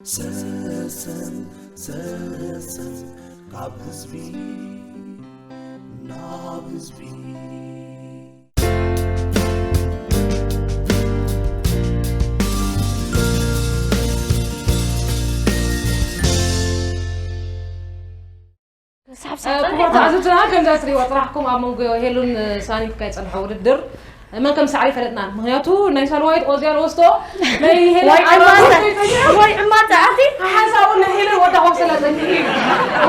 ሰሰን ሰሰን ካብ ህዝቢ ናብ ህዝቢ። ክቡር ተዓዘብትና፣ ከምዛ ትሪእዋ ጥራሕኩም ኣብ መንጎ ሄሉን ሳኒት ካይ ጸንሐ ውድድር መን ከም ሳዕሪ ፈለጥና። ምኽንያቱ ናይ ሳልዋይት ኦዝያን ወስቶ ናይ ሄለን ወይ ኣራዊት ዕማተ፣ ወይ ዕማተ፣ ኣቲ ሓሳቡ ንሄለን ወዳ ኮምሰላ ዘኒ እዩ።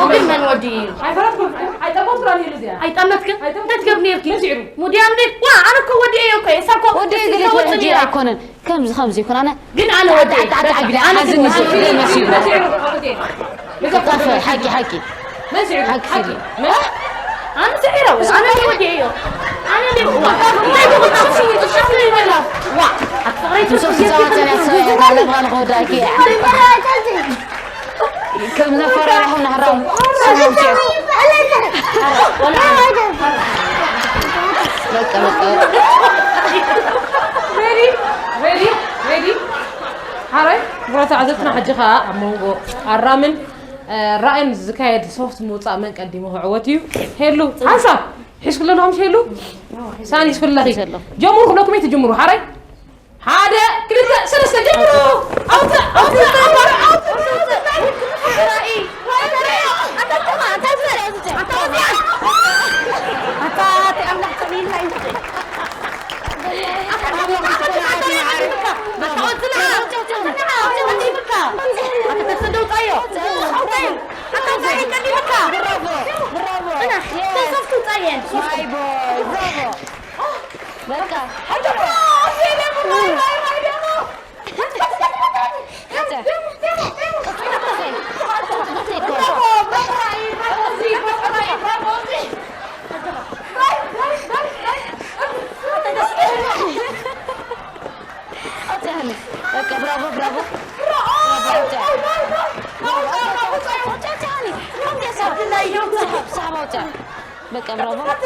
ወግን መን ወዲ እዩ? ኣይፈለጥኩም፣ ኣይጠመትኩራን ሄሉ እዚኣ። ኣይጠመትክን? እንታይ ትገብር ነርኪ? መሲዕሩ። ሙድያም ነይ? ዋ፣ ኣነ እኮ ወዲ እየ እኮ፣ እሳ እኮ ወዲ እዛ ገለ ወጽ ሕጂ ነይራ። ኣይኮነን። ከምዚ ከምዚ ይኮን ኣነ ግን ኣነ ወዲ እየ። ኣታ ኣታ ኣቢላ ኣነ ሓዚ ግን ምስ ወዲ እየ። መሲሉ መሲዕሩ። ኦኬ። ጣፈ ሓቂ ሓቂ መሲዕሩ። ሓቂ ሓቂ። ፊልም። መ- ኣነ ስዒረ፣ ኣነ ወዲ እየ። ኣነ ዋ፣ እንታይ ብቁጣ ሽሽ ሽሽ ይበላ። ዋ፣ ኣትፈቕረይ ንሱ ክዛወተን ያሰበ ያለ ባል ኾዳኪ ከም ዘፈራርሑ ናህራም ስሞም ሲዑ በቃ በቃ ሬዲ ሬዲ ሬዲ። ሓራይ ጉራ ተዓዘብትና፣ ሕጂ ኸዓ ኣብ መንጎ ኣራምን እ፣ ራእን ዝካየድ ሶፍት ምውፃእ መን ቀዲሙ ክዕወት እዩ? ሄሉ ሓንሳብ ሒዝኩ ኣለኹም ሄሉ ሳኒ ስፍለኺ ጀምሩ። ኩለኩም ትጅምሩ። ሓራይ ሓደ ክልተ ሰለስተ ጀምሩ። ኣውፅእ ኣውፅእ ኣውፅእ ኣውፅእ ኣውፅእ። ኣውፅእ ሃኒ። በቃ ብራቮ ብራቮ። ሰሓብ ኣውፅእ። በቃ ብራቮ ብራቮ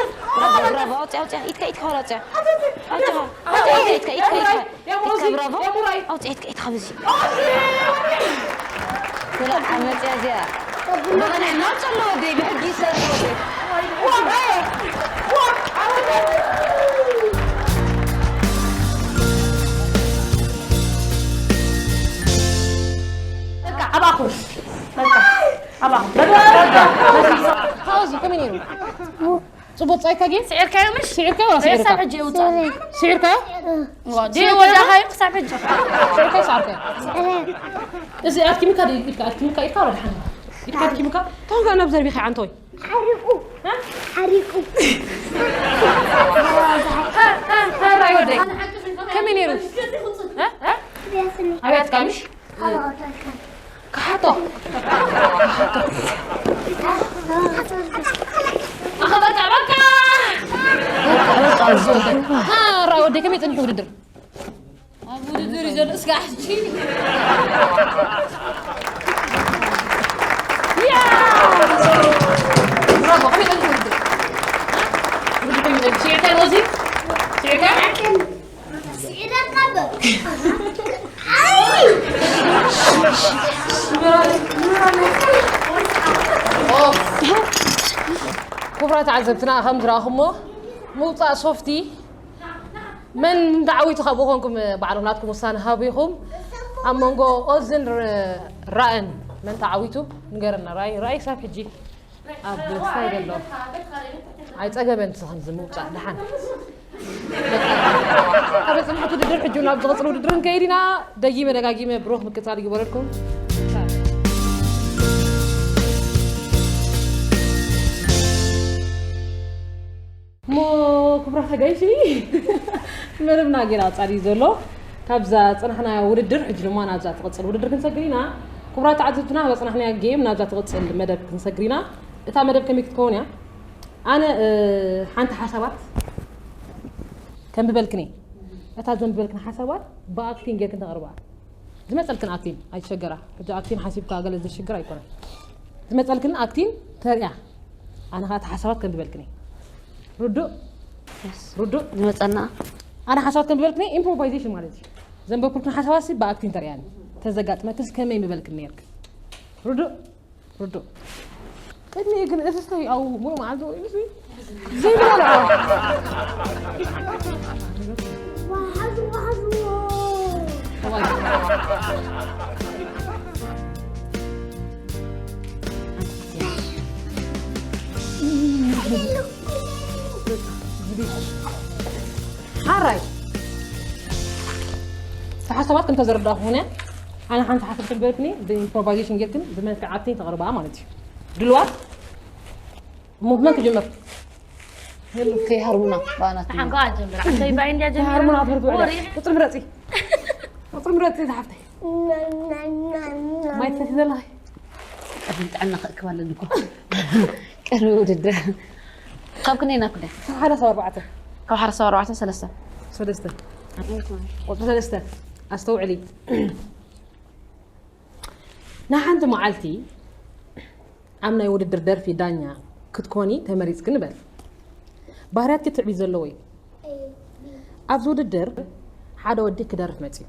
ብራቮ። ኣውፅእ ኣውፅእ። ኢድካ ኢድካ ወላ ኣውፅእ። ኣውፅእ ኣውፅእ። ኢድካ ኢድካ ኢድካ ኢድካ ብራቮ። ኣውፅእ ኢድካ ኢድካ በዚ። ወላ ዓመፅያ እዚኣ። ብቕንዕና ኣውፅእ ኣሎ ወደይ፣ ብሕጊ ይሰርሕ ወደይ። በቃ ኣባኹም በቃ ኣባኹም። ካውዚ ከመይ ነይሩ? ጽቡቅ ጻይካ ግን ስዒርካዮ ምሽ? ስዒርካ ወላ ሬሳ ስዒርካ? ሕጂ ይውጻእ። ስዒርካ? ዋ፣ ድዩ ወዳኻ እዩ ክሳብ ሕጂ? ስዒርካ ሰዓርካ? እዚ ኣድኪምካ ድዩ ኢድካ ኣድኪምካ ኢድካ ወላ ድሓን? ኢድካ ኣድኪምካ? ታንካ ናብ ዘርቢኻ ዓንቶይ። ሓሪቁ። ሓሪቁ። ሃራይ ወደይ። ከመይ ነይሩ? እ? እ? ኣብያትካ ምሽ? ክሓቶ። ኣኸ በቃ በቃ። ሃራይ ወደይ ከመይ ጸኒሑ ውድድር? ኣብ ውድድር እዩ ዘሎ እስካ ሕጂ። ያ! ብራቮ፣ ከመይ ጸኒሑ ውድድር? ውድድር ከመይ ጸኒሑ? ስዒርካ ሮዚ? ስዒርካ? ክቡራት ተዓዘብትና ከም ዝረኣኹሞ ምውፃእ ሶፍቲ መን እንተዓዊቱ ካብኡ ኮንኩም ባዕልኹም ናትኩም ውሳነ ሃቡ ኢኹም። ኣብ መንጎ ኦዝን ራእን መን ተዓዊቱ ንገረና። ራእይ ራእይ ክሳብ ሕጂ ኣብ ሳይድ ኣሎ። ኣይፀገበን ትኽን ዝምውፃእ ደሓን። ካብ ጽንሕቲ ውድድር ሕጂ ናብ ዝቕጽል ውድድር ንከይድ ኢና። ደጊመ ደጋጊመ ብሩኽ ምቅጻል ይግበረልኩም። እሞ ክቡራት ኣጋይሽ መደብና ጌና ቀጻሊ እዩ ዘሎ። ካብዛ ጽናሕናዮ ውድድር ሕጂ ድማ ናብዛ ትቕጽል ውድድር ክንሰግር ኢና። ክቡራት ተዓዘብትና፣ በጽናሕናዮ ጌም ናብዛ ትቕጽል መደብ ክንሰግር ኢና። እታ መደብ ከመይ ክትከውን እያ? ኣነ ሓንቲ ሓሳባት ከንብበልክን እየ። እታ ዘንብበልክን ሓሳባት ብኣክቲን ጌርክን ተቕርባ። ዝመፀልክን ኣክቲን ኣይትሸገራ። ሕጂ ኣክቲን ሓሲብካ ገለ ዘሽግር ኣይኮነን። ዝመፀልክን ኣክቲን ተርእያ። ኣነ ከዓ እታ ሓሳባት ከንብበልክን እየ። ርዱእ? ርዱእ? ዝመፀና? ኣነ ሓሳባት ከንብበልክን እየ። ኢምፕሮቫይዜሽን ማለት እዩ። ዘንበብኩልክን ሓሳባት ሲ ብኣክቲን ተርእያኒ። ተዘጋጥመክስ ከመይ ምበልክን ነይርክ? ርዱእ፣ ርዱእ። ቅድሚኡ ግን እቲ ስታይ ኣብ ሙሉእ መዓልቲ ውዒሉሲ ዘይበልዖ። ሓራይ። ሓሳባት ከም ተዘረዳኹ ኾነ፣ ኣነ ሓንቲ ሓሳብ ክበልክኒ፣ ብኢምፕሮቫይዜሽን ጌርክን ብመልክዕ ኣክቲንግ ተቕርብኣ ማለት እዩ። ድልዋት? እሞ ብመን ክጅምር? ከይሃርሙና፣ ብኣናትና። ሓንኳ ጀምራ። ኣንተይ ባይ እንድያ ጀምራ። ከይሃርሙና ክትበልኩ በለ። ወሬ። ቁጽሪ ምረጺ። ቁጽሪ ምረጺ፣ ዝሓፍተይ። ማይ ትሰቲ ዘለኺ? ቀደም ጥዕና ክእክብ ኣለኒ እኮ። ቅድሚ ውድድር። ካብ ክንደይ ናብ ክንደይ? ካብ ሓደ ሳብ ኣርባዕተ። ካብ ሓደ ሳብ ኣርባዕተ፣ ሰለስተ። ሰለስተ። ቁጽሪ ሰለስተ። ኣስተውዕሊ። ንሓንቲ መዓልቲ ኣብ ናይ ውድድር ደርፊ ዳኛ ክትኮኒ ተመሪጽኪ ንበል። ባህርያትኪ ትዕቢት ዘለዎ እዩ። ኣብዚ ውድድር ሓደ ወዲ ክደርፍ መጺኡ።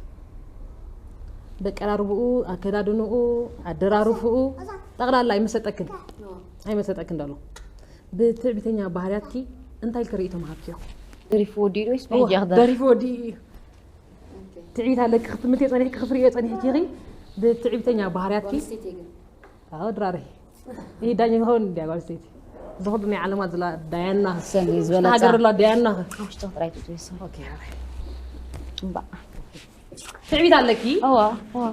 በቀራርብኡ፣ ኣከዳድንኡ፣ ኣደራርፍኡ፣ ጠቕላላ ኣይመሰጠክን። ኣይመሰጠክን ደሎ። ብትዕቢተኛ ባህርያትኪ እንታይ ኢልኪ ርእይቶ ምሃብክዮ? ደሪፉ ወዲኡ ዶ ወይስ እወ፣ ብሕጂ ክደርፍ? ደሪፉ ወዲኡ እዩ። ትዕቢት ኣለኪ ክትምልክዮ ጸኒሕኪ፣ ክትርእዮ ጸኒሕኪ ኢኺ። ብትዕቢተኛ ባህርያትኪ ጓል ኣንስተይቲ ግን። ኣዎ፣ ድራረይ። ይህ ዳኛ ይኸውን እንድያ ጓል ኣንስተይቲ። እዚ ኩሉ ናይ ዓለማት ዝላ ዳያና። ሰኒ ዝበለጻ። ሃገር ላ ዳያና። ኣብ ውሽጢ ጥራይ ትጽበይ ሰኒ። ኦኬ፣ ኣረ። እምባእ። ትዕቢት ኣለኪ? እዋ፣ እዋ።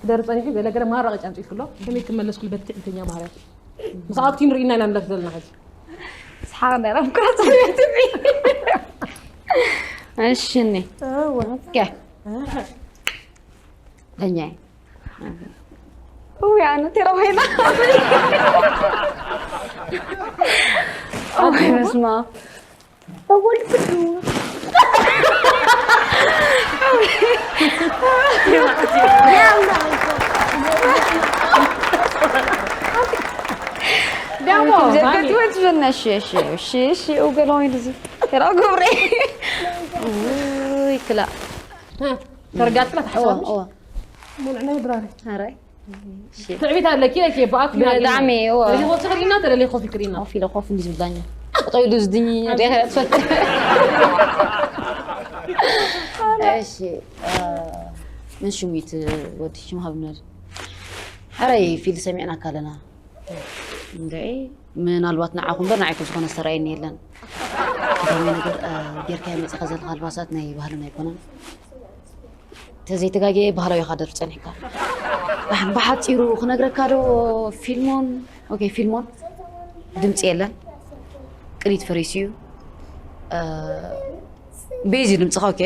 ክደርፍ ጸኒሑ ገለ ገለ ማራ ቀጫን ጽኢፍኩ ኣሎ። ከመይ ክመለስኩ በቲ ትዕቢተኛ ባህርያት? ምስ ኣክቲን ርኢና ኢና ንደርፍ ዘለና ሕጂ። ሰሓቕ ነይሮም ኩራዕ ትዕቢት። እሺ፣ እኒ። እዋ። ኦኬ። ኣሃ። ተኛይ። እውይ፣ ኣነ ቴራ ኮይና። እውይ፣ በስመ ኣብ። ወልድ ቅዱስ። ደሞ፣ ዘገት ማሚ። ወንዝ በና፣ እሺ፣ እሺ፣ እሺ፣ እሺ፣ እው ገለ ኮይኑ እዚ። ሄራ ገብሬ። ውይ፣ ክላ። እ፣ ተረዳእክላ እዋ፣ ትሓስባለሽ? እዋ። ሙሉዕ ናይ ድራሪ። ኣራይ። እሺ። ትዕቢት ኣለኪ፣ እሺ፣ ብኣፍ ብጣዕሚ፣ እዋ። ተደሊ ኮፍ ትኽእሊና፣ ተደሊ ኮፍ ይክእሊና። ኮፍ ኢለ ኮፍ እንዲ ዝብላኛ። ጠይሉ ዝድኝ፣ ሪኣ ትፈልጥ። እሺ፣ እ፣ መን ሽሙ እዩ እቲ ወዲ? ሽሙ ሃብና። ሓራይ ፊልድ ሰሚዕናካ ኣለና። እንድዒ፣ ምናልባት ንዓኹም እምበር ንዓይኩም ዝኾነ ዝተራእየኒ የለን። ቀዳማይ ነገር፣ እ፣ ጌርካዮ መጺኻ ዘለኻ ኣልባሳት ናይ ባህልና ኣይኮነን። ተዘይተጋግየ ባህላዊ ኢኻ ደርፍ ጸኒሕካ። ብሓ-፣ ብሓጺሩ ክነግረካ ዶ ፊልሞን? ኦኬ፣ ፊልሞን ድምጺ የለን። ቅኒት ፈሪሱ እዩ። እ፣ ቤዝ እዩ ድምጽኻ፣ ኦኬ።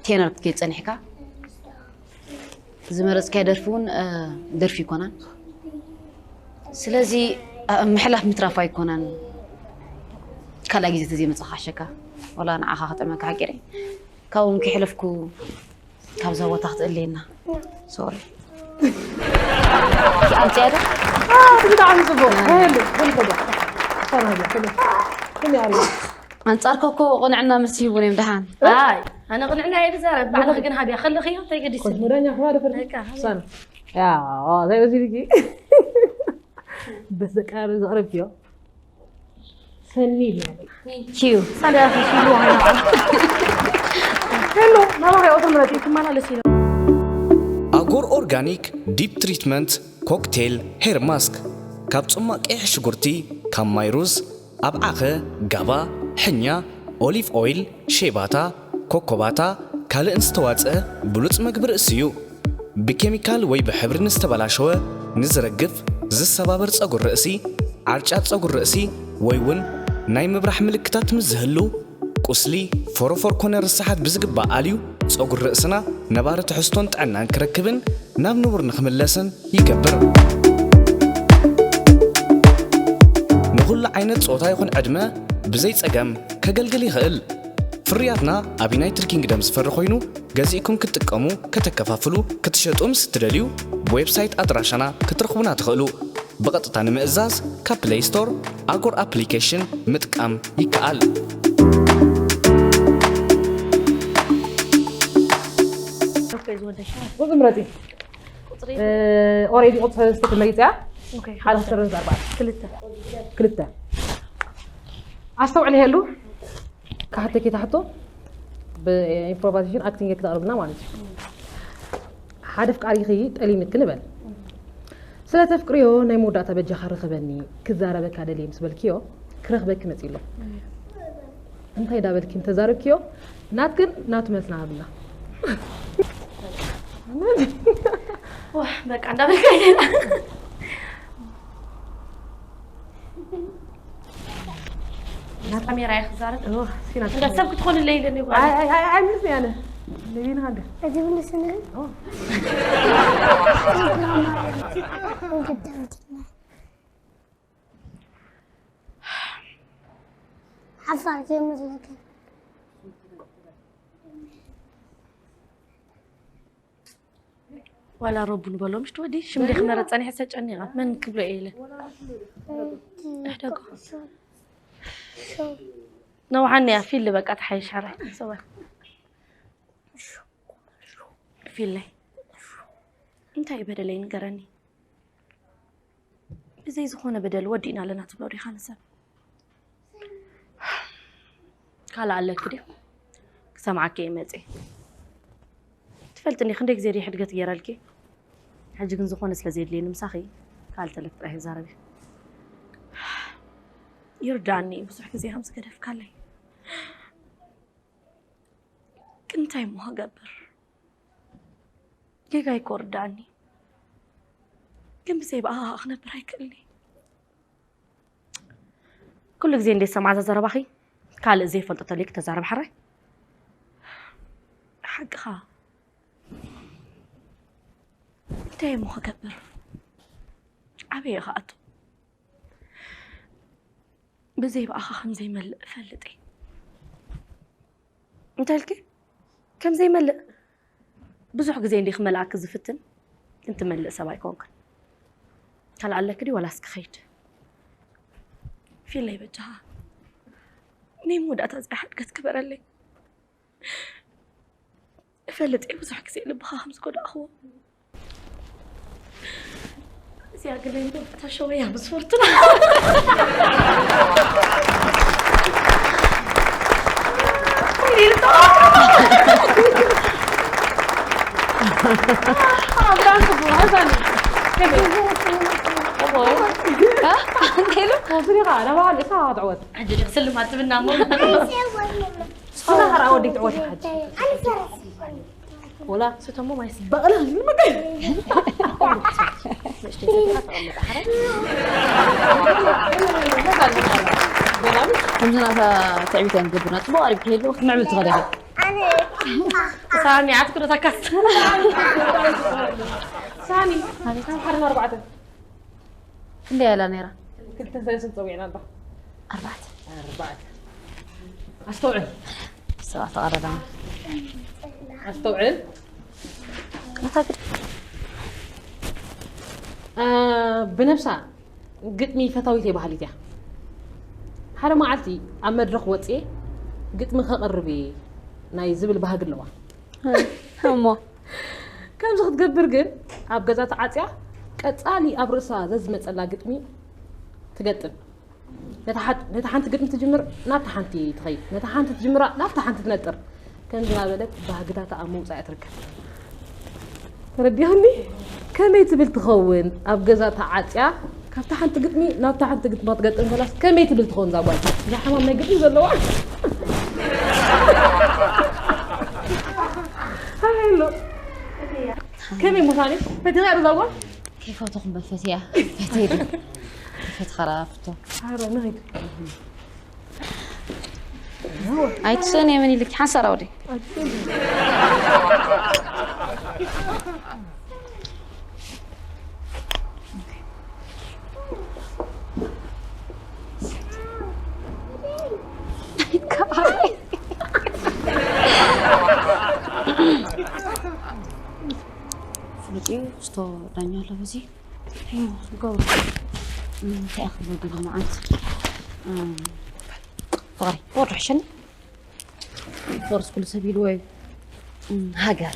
ቴነር ክትከይድ ጸኒሕካ። ዝመረጽካዮ ደርፊ እውን፣ እ፣ ደርፊ ይኮናን። ስለዚ፣ እ፣ ምሕላፍ ምትራፍ ኣይኮነን። ካልኣይ ግዜ ተዘይመጻኻ ሓሸካ። ወላ ንዓኻ ክጥዕመካ ሓቂረ። ካብኦም ከይሕለፍኩ ካብዛ ቦታ ክትእለየና። ሶሪ። ኣምጽያ ዶ? አ፣ ብጣዕሚ ጽቡቕ። ሃይሉ፣ በል ከደ። ሰላም፣ ሰላም። ስሚ ኣሎ። ኣንጻርካ እኮ ቅንዕና መልሲ ሂቡን እዮም ደሓን። ኣይ፣ ኣነ ቅንዕና እየ ዝዛረብ። ባዕልኺ ግን ሃብያ ከለኽዮ እንታይ ገዲስኒ? ኮስሞዳኛ ክባደ ፈርዲ። በቃ፣ ሃብያ። ሳና። ያ፣ ኦ፣ እንታይ በዚ ልጊ? በዚ ቀረብ ዘቕረብክዮ። ሰኒ ኢልና። ኪዩ። ሳንድያ ፊሽ ኢሉ ሃይና። ሄሎ፣ ናባኻ ይወስድ ምረጥ፣ ትመላለስ ኢለ። ኣጎር ኦርጋኒክ ዲፕ ትሪትመንት ኮክቴል ሄር ማስክ፣ ካብ ጽማቕ ቀይሕ ሽጉርቲ፣ ካብ ማይ ሩዝ፣ ኣብዓኸ፣ ጋባ፣ ሕኛ፣ ኦሊቭ ኦይል፣ ሼባታ፣ ኮኮባታ፣ ካልእን ዝተዋጽአ ብሉጽ መግቢ ርእሲ እዩ። ብኬሚካል ወይ ብሕብሪ ንዝተበላሸወ፣ ንዝረግፍ፣ ዝሰባበር ጸጉሪ ርእሲ፣ ዓርጫት ጸጉሪ ርእሲ፣ ወይ እውን ናይ ምብራሕ ምልክታት ምስ ዝህሉ፣ ቁስሊ፣ ፎሮፎር ኮነ ርሳሓት ብዝግባእ ኣልዩ፣ ጸጉሪ ርእስና ነባሪ ትሕዝቶን ጥዕናን ክረክብን ናብ ንቡር ንኽምለስን ይገብር። ንኹሉ ዓይነት ጾታ ይኹን ዕድመ ብዘይ ጸገም ከገልግል ይኽእል። ፍርያትና ኣብ ዩናይትድ ኪንግደም ዝፈሪ ኮይኑ፣ ገዚእኩም ክትጥቀሙ፣ ከተከፋፍሉ፣ ክትሸጡ ምስ እትደልዩ፣ ብዌብሳይት ኣድራሻና ክትረኽቡና ትኽእሉ። ብቐጥታ ንምእዛዝ፣ ካብ ፕለይ ስቶር ኣጎር ኣፕሊኬሽን ምጥቃም ይከኣል። ቁፅሪ ምረፂ። ኦሬዲ ቁፅሪ ሰለስተ ተመሪፂ እያ። ሓደ ክስረዝ ኣርባዕተ። ክልተ። ኣስተውዕል ይሄሉ። ካሕተኪ ታሕቶ ብኢምፕሮቫይዜሽን ኣክቲንግ ክተቕርብና ማለት እዩ። ሓደ ኣፍቃሪኺ ጠሊምኪ ንበል። ስለ ተፍቅርዮ ናይ መወዳእታ በጃኻ ርኸበኒ፣ ክዛረበካ ደልየ ምስ በልክዮ ክረኽበኪ መፂኡ ኣሎ። እንታይ እንዳበልኪ እንተዛረብክዮ ናትክን ናቱ መልስና ሃብና። ዋህ በቃ እንዳበልካ ይሄና። ካሜራ ይኽዛረብ። ሲና እንዳ ሰብ ክትኾንለይ ኢለ እኔ ጓል። ኣይምልስ ያለ ነቢና እንደ እዚ ብልስነ ሓፋር ዘይመስለካ ዋላ ረቡ ንበሎ ምሽቲ ወዲ ሽም ዲኽ መረፅ ጸኒሐ ሰጨኒቓ መን ክብሎ እየ ኢለ እሕደጎ ነውሓኒ እያ ፊል በቃ ተሓይሽ ሓራይ ሰባ ፊለይ እንታይ በደለይ ንገረኒ ብዘይ ዝኾነ በደል ወዲእና ኣለና ትብሎ ዲኻ ንሰብ ካልእ ኣለኪ ድዩ ክሰምዓኪ እየ መፅየ ትፈልጥኒ ክንደይ ግዜ ድየ ሕድገት ገይረልኪ ሕጂ ግን ዝኾነ ስለ ዘየድልየኒ ምሳኺ ካልእ ተለኪ ጥራሕ ይዛረብ እየ ይርዳእኒ ብዙሕ ግዜ ከም ዝገደፍካለይ ግን እንታይ እሞ ክገብር ጌጋይ እኮ ርዳእኒ ግን ብዘይ ብኣኻ ክነብር ኣይክእልኒ ኩሉ ግዜ እንዴት ሰማዕዛ ዘረባኺ ካልእ ዘይፈልጦ ተልዩ ክተዛረብ ሓራይ ሓቅኻ እንታይ እሞ ክገብር ኣበይ ኢኻ ኣቱ ብዘይ ብኣኻ ከም ዘይመልእ እፈልጥ እየ እንታይ ኢልኪ ከም ዘይመልእ ብዙሕ ግዜ እንዲ ክመልኣኪ ዝፍትን ግን ትመልእ ሰብ ኣይኮንክን ካልእ ኣለኪ ድዩ ዋላስ ክኸይድ ፊለይ በጃኻ ናይ መወዳእታ እዚኣ ሓድገት ክበረለይ እፈልጥ እየ ብዙሕ ግዜ ልብኻ ከም ዝጎዳእኽዎ እዚኣ ግለይ እታ ሸወያ ምስ ፈርቱና ወስዲኻ ናባኻ ልእሳ ትዕወት ሕጂ ስልማት ትብና እሞ ስና ኸርኣ ወዲ ትዕወት ሓጂ ወላ ስተሞ ማይስ በቕላ ንምገይ ከምዚ ናታ ትዕቢት እያ ንገብርና ፅቡቅ ኣሪግ ክሄሉ ክትምዕብል ትኸደለ ሳሚ ዓትክዶ ተካስ ሳኒ ካብ ሓደ ኣርባዕተ ክንደይ ኣላ ነይራ ክልተን ሰለስትን ፀዊዕና ኣባ ኣርባዕተ ኣርባዕተ ኣስተውዕል ሰብዓ ተቐረበና ኣስተውዕል እታ ግድ ብነብሳ ግጥሚ ፈታዊተይ በሃሊት እያ ሓደ መዓልቲ ኣብ መድረኽ ወፅየ ግጥሚ ከቕርብ እየ ናይ ዝብል ባህጊ ኣለዋ እሞ ከምዚ ክትገብር ግን ኣብ ገዛ ተዓፅያ ቀፃሊ ኣብ ርእሳ ዘዝመፀላ ግጥሚ ትገጥም ነታ ሓንቲ ግጥሚ ትጅምር ናብታ ሓንቲ ትኸይድ ነታ ሓንቲ ትጅምራ ናብታ ሓንቲ ትነጥር ከምዚ እናበለት ባህግታታ ኣብ ምውፃእ እያ ትርከብ ተረዲኽኒ ከመይ ትብል ትኸውን ኣብ ገዛ ተዓፅያ ካብታ ሓንቲ ግጥሚ ናብታ ሓንቲ ግጥሚ ክትገጥም ከላስ ከመይ ትብል ትኸውን እዛ ጓል እዛ ሕማም ናይ ግጥሚ ዘለዋ ሃሎ ከመይ ምዃኑ ፈቲኻ ዶ እዛ ጓል ከይፈተኹም በል ፈትያ ፈትየ ዶ ፈትኻ ራ ፍቶ ኧረ ንኺድ ኣይትስእን የመን ኢልኪ ሓንሳብ ኣውዲ ፍሉጥ እዩ ስቶ ዳኛ ኣሎ በዚ ገብሩ እንታይ ክብሎ ድሉ መዓልቲ ፍቕሪ ወርዶ ሕሸኒ ፎርስ ኩሉ ሰብ ኢልዎ እዩ ሃገር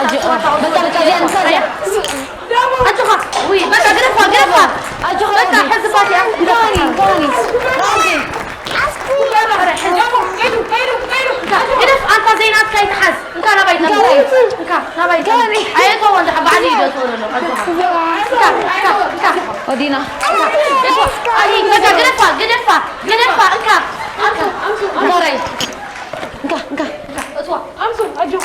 ኣጆኻ። በቃ፣ በቃ፣ እዚኣ ንሳ እዚኣ። ኣጆኻ። ውይ፣ በቃ፣ ግደፋ፣ ግደፋ። ኣጆኻ፣ በቃ፣ ሮቢ። ሕዝባት እያ። ሮኒ፣ ሮኒ፣ ሮኒ። ግደፍ፣ ኣንታ ዘይናትካ ይትሓዝ። እንካ ናባይ፣ ናባይ። እንካ ናባይ። ኣየእትዎ፣ እንዳ ባዕሉ እዩ ዘእትዎ ዘሎ። ኣጆኻ። እንካ፣ እንካ፣ እንካ። ወዲና። ኣይ፣ በቃ፣ ግደፋ፣ ግደፋ፣ ግደፋ። እንካ፣ እንካ። ሞረይ። እንካ፣ እንካ። እትዋ፣ ኣምሱ፣ ኣጆኻ።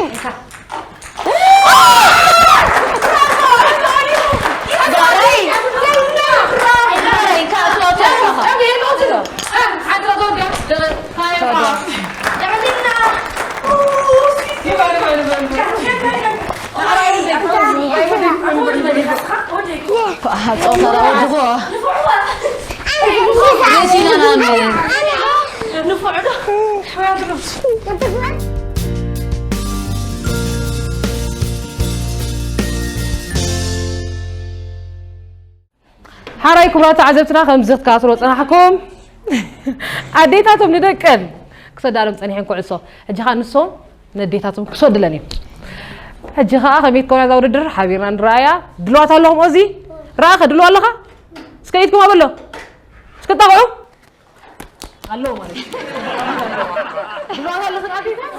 ጸወታ ዳወድዎ። ሓራይ ክቡራት ተዓዘብትና፣ ከምዚ ክትከታተልዎ ዝጸናሕኩም፣ ኣዴታቶም ንደቀን ክሰዳሎም ጸኒሐን ኩዕሶ። ሕጂ ኸኣ ንሶም ነዴታቶም ክሰዱለን እዮም። ሕጂ ኸኣ ከመይ ትከውን እዛ ውድድር ሓቢርና ንረኣያ። ድልዋት ኣለኹም? ኦዚ፣ ረኣኸ ድልዋ ኣለኻ? እስከ ኢድኩም ኣበሎ። እስከ ጣቕዑ። ኣለዉ ማለት እዩ። ድልዋት ኣለኽን ኣዴታት?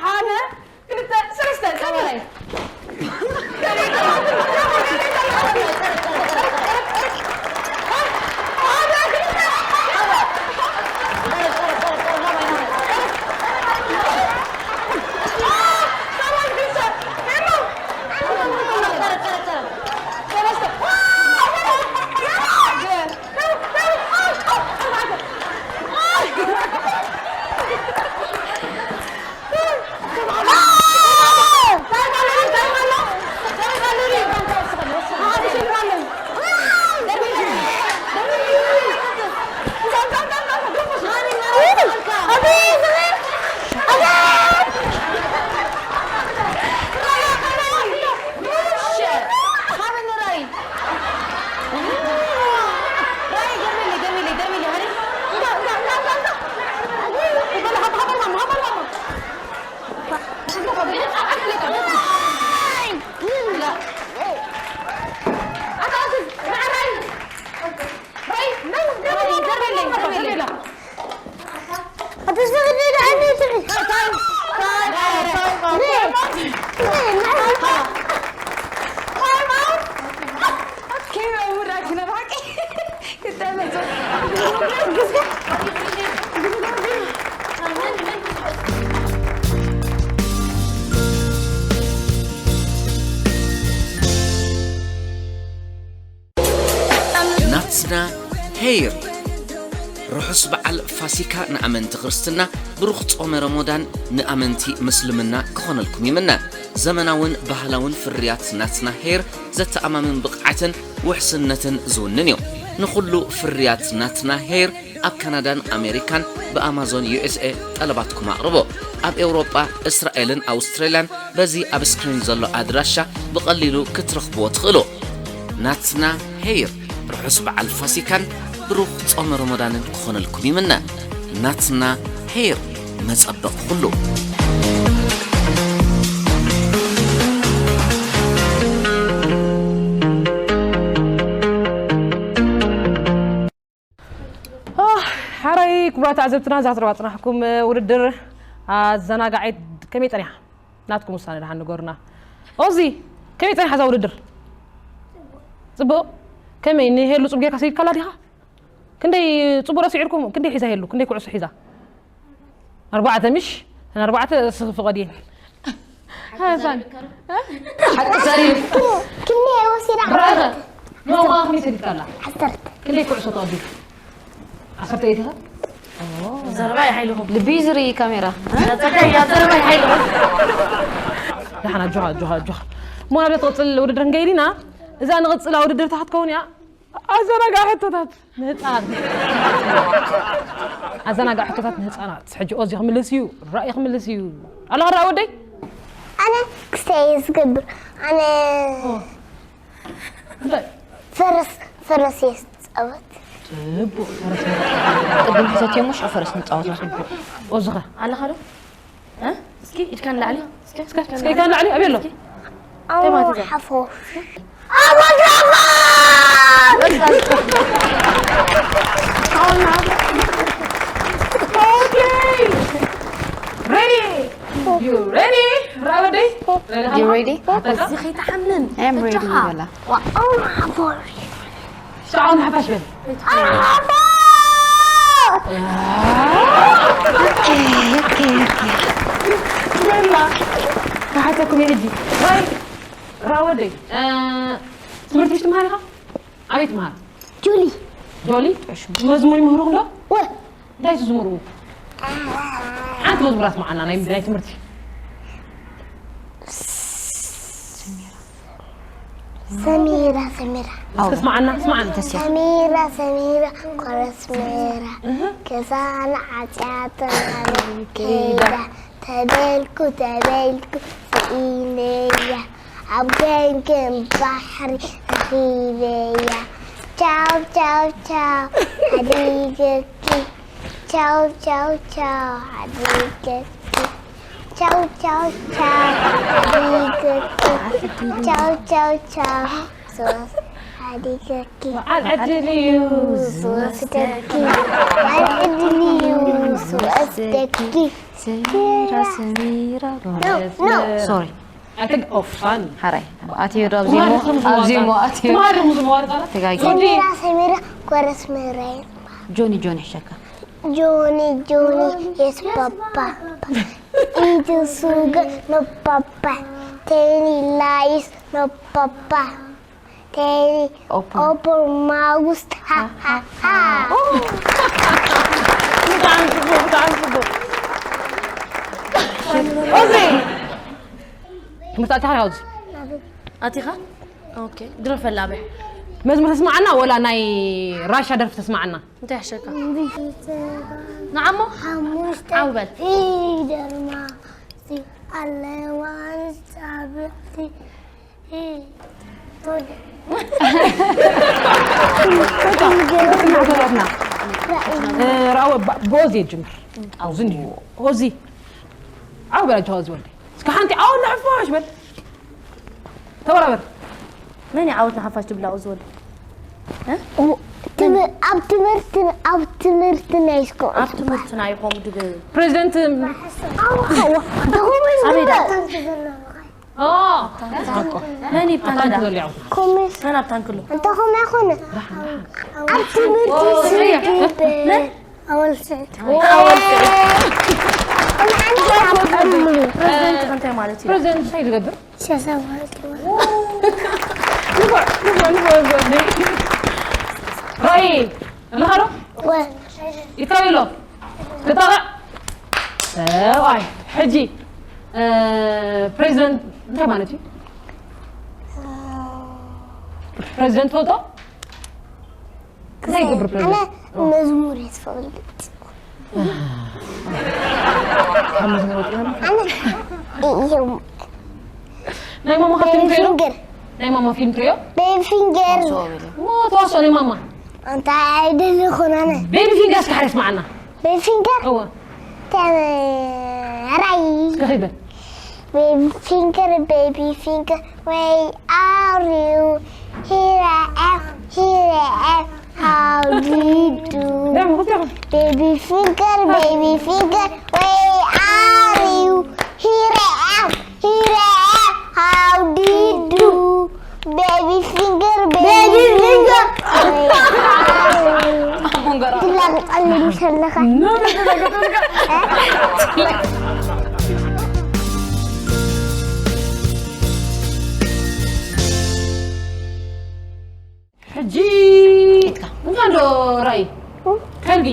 ሓደ፣ ክልተ፣ ሰለስተ፣ ጸወታ። ናትና ሄይር። ርሑስ በዓል ፋሲካ ንኣመንቲ ክርስትና፣ ብሩኽ ጾመ ረሞዳን ንኣመንቲ ምስልምና ክኾነልኩም ይምነ። ዘመናውን ባህላውን ፍርያት ናትና ሄይር ዘተኣማምን ብቕዓትን ውሕስነትን ዝውንን እዩ። ንኹሉ ፍርያት ናትና ሄይር ኣብ ካናዳን ኣሜሪካን ብኣማዞን ዩ ኤስ ኤ ጠለባትኩም ኣቕርቦ። ኣብ ኤውሮጳ፣ እስራኤልን ኣውስትራልያን በዚ ኣብ ስክሪን ዘሎ ኣድራሻ ብቐሊሉ ክትረኽብዎ ትኽእሉ። ናትና ሄይር፣ ርሑስ በዓል ፋሲካን ብሩኽ ጾመ ረመዳንን ክኾነልኩም ይምነ። ናትና ሄይር፣ መጸበቒ ኩሉ። ኣህ፣ ሓራይ ክቡራት ተዓዘብትና፣ እዛ ትረዋ ጽናሕኩም ውድድር ኣዘናጋዒት ከመይ ጸኒሓ? ናትኩም ውሳነ ደሓን ንገሩና። ኦዚ፣ ከመይ ጸኒሓ እዛ ውድድር? ጽቡቕ። ከመይ ንሄሉ ጽቡቕ ጌርካ ሰይድካላ ዲኻ? ክንደይ ጽቡቕ ረሲዑ ኢልኩም፣ ክንደይ ሒዛ ሄሉ? ክንደይ ኩዕሶ ሒዛ? ኣርባዕተ ምሽ? እተን ኣርባዕተ እስኺ ፍቐድየን። ሃሳን። ሓቂ ሰሪፍ። ክንደይ ወሲዳ? ብራኸ። ኖ፣ ከመይ ሰዲድካላ? ዓሰርተ። ክንደይ ኩዕሶ ተቐቢሉ? ዓሰርተ ኢኻ? ዘረባ ይሓይልኹም። ልቢ ዝርኢ ካሜራ። ጸጋይ፣ ያ ዘረባ ይሓይልኹም። ደሓን፣ ኣጆኻ፣ ኣጆኻ፣ ኣጆኻ። እሞ ናብ ትቕጽል ውድድር ክንከይድ ኢና። እዛ ንቕጽላ ውድድር እታ ክትከውን እያ። ኣዘናጋዒ ሕቶታት ንህጻናት። ኣዘናጋዒ ሕቶታት ንህጻናት። ሕጂ ኦዚ ክምልስ እዩ፣ ራእይ ክምልስ እዩ። ኣለኻ ራእይ ወደይ? ኣነ ክስተይ እየ ዝገብር። ኣነ ኦ። እንታይ? ፈረስ፣ ፈረስ እየ ዝጻወት። ጽቡቕ፣ ፈረስ። ቅድም ሕተትዮ እሞ ሽዑ ፈረስ ንጻወት። ጽቡቕ። ኦዚ ኸ? ኣለኻ ዶ? እ? እስኪ ኢድካ ንላዕሊ። እስኪ እስከ እስከ ኢድካ ንላዕሊ ኣበይ ኣሎ? ኣዎ ሓፎ Okay. Ready? You ready? ራወደይ? You ready? እዚ ከይትሓምም I'm ready በጃኻ። በላ። ሽዓውን ሓፋሽ በል። Okay, okay, okay. በላ። ክሓተኩም እየ ሕጂ። ራይ ራወደይ። እ፣ ትምህርቲ ምሽ ትምሃር ኢኻ? ኣበይ ትምሃር? ጆሊ ጆሊ? መዝሙር ይምህሩኹም ዶ? ወ እንታይ ትዝምሩ? ሓንቲ መዝሙር ኣስምዓና ናይ ናይ ትምህርቲ። ሰሚራ ሰሚራ እስኪ ስምዓና፣ ስምዓና። ሰሚራ ሰሚራ ኮረስሜራ ገዛና ዓፅያትና ከይዳ ተበልኩ ተበልኩ ስኢነያ ኣብ ገምገም ባሕሪ ረኺበያ ቻው ቻው ቻው ሓዲገኪ ቻው ቻው ቻው ሓዲገኪ ቻው ቻው ቻው ሓዲገኪ ቻው ቻው ቻው ዝወስ ሓዲገኪ በዓል ዕድል እዩ። ዝወስደኪ በዓል ዕድል እዩ ዝወስደኪ ሰሚራ ሰሚራ ኖ ሶሪ I think of fun. ሓራይ ኣትዮ ዶ ኣብዚሞ ኣብዚሞ ኣትዮ ትማሪ ሙዝ መዋርጣ ተጋጊ ሰሚራ ሰሚራ ኮረስሜራ ጆኒ ጆኒ ሕሸካ ጆኒ ጆኒ የስ ፓፓ ኢትሱገ ኖ ፓፓ ቴኒ ላይስ ኖ ፓፓ ቴኒ ኦፕን ኦፕን ማውስ ሃሃሃ ብጣዕሚ ጽቡቅ፣ ብጣዕሚ ጽቡቅ። ኦዚ ትምህርቲ ኣቲኻ ዲኻ ኦዚ? ኣቲኻ? ኦኬ ድረፈላ ኣበይ? መዝሙር ተስማዓና ወላ ናይ ራሻ ደርፊ ተስማዓና? እንታይ ሕሸካ? ንዓሞ ሓሙሽተ ዓው በል። ፊደርማ ኣለዋ ንጻብዕቲ ራወ ቦዚ የጅምር። ኣውዚ እንዲዩ ኦዚ ዓው በል ኣጆኻ ኦዚ ወልደ እስከ ሓንቲ ዓው ንሕፋሽ በል ተወራበር መን ይዓወት ንሓፋሽ ትብላ ኦዚ ወልደ? ትም- ኣብ ትምህርትን ኣብ ትምህርትን ኣይስኮ ኣብ ትምህርትና ይኾም ድብል ፕሬዚደንት ኣበይ ዳ? መን ይብታንክዳ? ተዘሊዖ መን ኣብታንክሎ? እንተኾነ ኣይኮነ ኣብ ትምህርቲ ስድብ ኣወል ስዕድ ፕሬዚደንት እንታይ ማለት እዩ? ፕሬዚደንት እንታይ ዝገብር ሸሰባት ንፉዕ ንፉዕ ንፉዕ ንፉዕ ራይ ኣለኻ ዶ ይካበሎ ክጣቕዕ ሰብኣይ ሕጂ ፕሬዚደንት እንታይ ማለት እዩ ፕሬዚደንት ፈልጦ እንታይ ይገብር ኣነ ፕሬዚደንት መዝሙር እየ ዝፈልጥ ካብ መዝሙር ወፂና ኣነ እዮም ናይ ማማ ካብ ፊልም ትሪኦ ፊንገር ናይ ማማ ፊልም ትሪኦ ቤቢ ፊንገር ሞ ተዋስኦ ናይ ማማ እንታይ ኣይደሊ ይኾን ኣነ ቤቢ ፊንገር እስከ ሓደ ስማዓና ቤቢ ፊንገር እወ ተራይ እስከ ኺበል Baby finger, baby finger, where are you? Here I am, here I am, how do you do? ደሞ ደሞ Baby finger, baby finger, where are you? Here I am, here I am, how do you do? Baby finger, baby finger, where are you? ትላግጠሉ ምሽ ኣለኻ ኖ ኖ ኖ ኖ ኖ ሕጂ እንታይ እንዶ ራእይ ከልቢ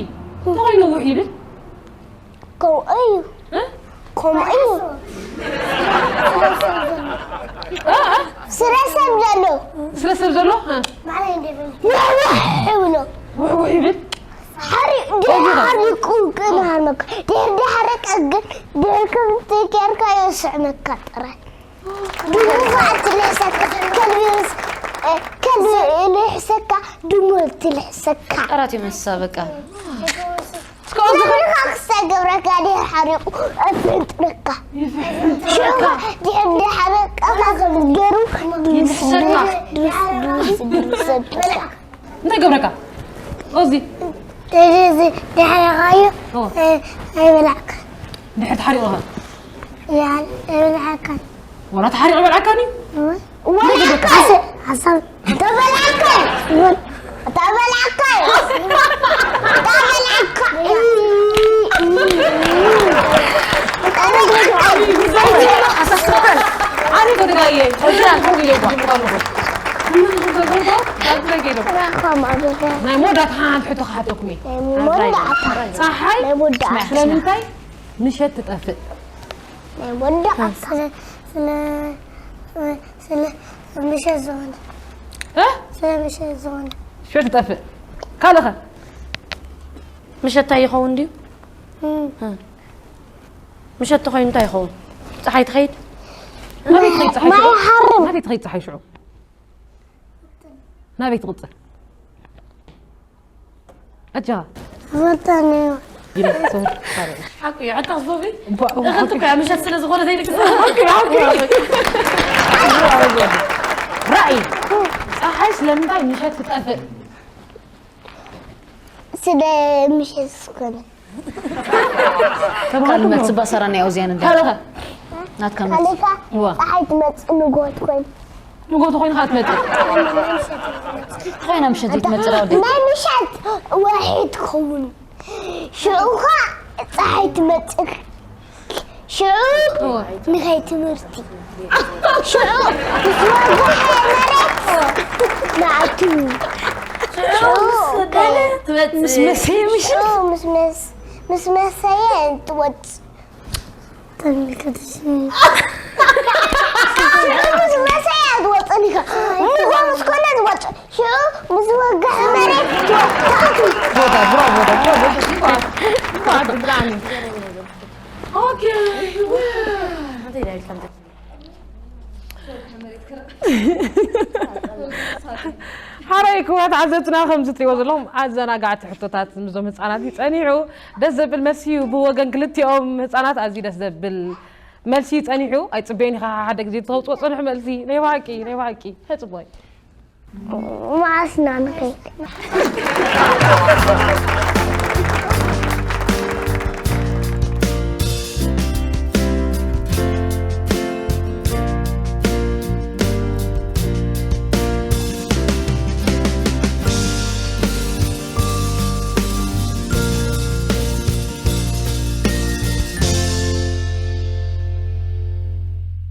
እንታይ ኮይኑ ውሕ ይብል ከምኡ እዩ እ? ከምኡ እዩ እ? እ? ስረ ሰብ ዘሎ ስለ ሰብ ዘሎ እ? ውሕውሕ ይብሎ ውሕ ውሕ ይብል ሓሪቕ ድሕር ሓሪቑ ቅንሃርመካ ድሕር ድሕሪ ቀግን ድሕር ከምቲ ጌርካዮ ስዕመካ ጥራይ ብብዛዕቲ ልሕሰካ ከልቢ ምስ- እ፣ ከልቢ ልሕሰካ ድሙርቲ ልሕሰካ ቃላት ይመሳ በቃ እስከ ኦዚ ንኽልኻ ክሰ ገብረካ ድሕር ሓሪቑ ኣፍንጥረካ። ሽዑ ድሕር ድሓረቀኻ ከም ገሩ ድርስ ድርስ ድርስ ድርስ ድርስ እንታይ ገብረካ? ኦዚ እዚ ድሓረኻዮ ኣይበላዕካ ድሕር ተሓሪቑኻ ያል ኣይበላዕካ ወላ ተሓሪቑ በልዓካኒ ወላካ ሓሳብ ተበላዕካ ተበላዕካ ተበላዕካ ኣነ ተደጋየ ናይ መወዳእታ ሓንቲ ሕቶ ክሓተኩም እየ መወዳእታ ፀሓይ ናይ መወዳእታ ስለምንታይ ምሸት ትጠፍእ ናይ መወዳእታ ስለ ስለ ምሸት ዝኾነ እ? ስለ ምሸት ዝኾነ ሽዑ ትጠፍእ ካልኸ ምሸት እንታይ ይኸውን ድዩ ምሸት ተኾይኑ እንታይ ይኸውን ፀሓይ ትኸይድ ናበይ ትኸይድ ፀሓይ ማይ ሽዑ ሓርም ናበይ ትኸይድ ፀሓይ ሽዑ ናበይ ትቕፅል ኣጃ ፈተኒ ኢለ ሶሪ ሓቁ እዩ ዕጣ ዝቦቢ እኽልቲ እኮ ምሸት ስለ ዝኾነ ዘይልግስ ራእይ ፀሓይ ስለምንታይ ምሸት ትጠፍእ ስለ ምሸት ዝኾነ ካልእ መት ጽባ ሰራና ያው ዚያን እንደ ካልኸ ናትካ መት ካሊካ ዋ ፀሓይ ትመፅእ ንጎት ኮይኑ ንጎቶ ኮይኑ ከዓ ትመፅእ ኾይና ምሸት ዘይትመጽእ ራውዲ ናይ ምሸት ወርሒ ትኸውን ሽዑ ኸ ፀሓይ ትመፅእ ሽዑ ንኸይ ትምህርቲ ሽዑ ምስ ወግሐ መሬት ንኣቱ ሽዑ ትመጽእ ሽዑ ምስ መስ ምስ መሰየ ትወፅእ ሽዑ ምስ መሰየ ትወፅእ ኒኻ ንጎ ምስ ኮነ ትወፅእ ሽዑ ምስ ወግሐ መሬት ትወፅእ ሓራይ ክቡራት ዓዘብትና ከምዚ ትሪእዎ ዘለኹም ኣዘናጋዕቲ ሕቶታት ምስዞም ህፃናት እዩ ፀኒሑ ደስ ዘብል መልሲ እዩ ብወገን ክልቲኦም ህፃናት ኣዝዩ ደስ ዘብል መልሲ እዩ ፀኒሑ ኣይፅበየን ኢኻ ሓደ ግዜ ተውፅኦ ፅንሑ መልሲ ናይ ባቂ ናይ ባቂ ተፅቦይ መዓስና ንኸይድ